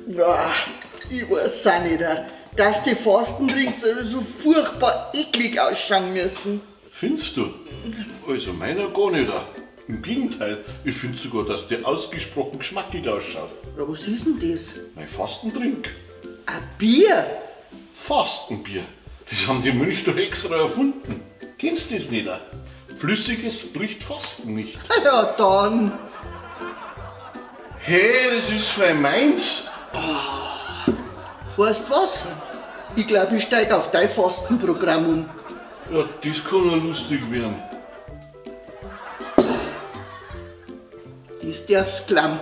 Ja, ich weiß auch nicht, dass die Fastendrinks so furchtbar eklig ausschauen müssen. Findest du? Also meiner gar nicht. Im Gegenteil, ich finde sogar, dass der ausgesprochen geschmackig ausschaut. Ja, was ist denn das? Mein Fastendrink. Ein Bier? Fastenbier. Das haben die Mönche doch extra erfunden. Kennst du das nicht? Flüssiges bricht Fasten nicht. Ja, dann. Hey, das ist für meins. Oh. Weißt was? Ich glaube, ich steige auf dein Fastenprogramm um. Ja, das kann ja lustig werden. Das darf's klamm.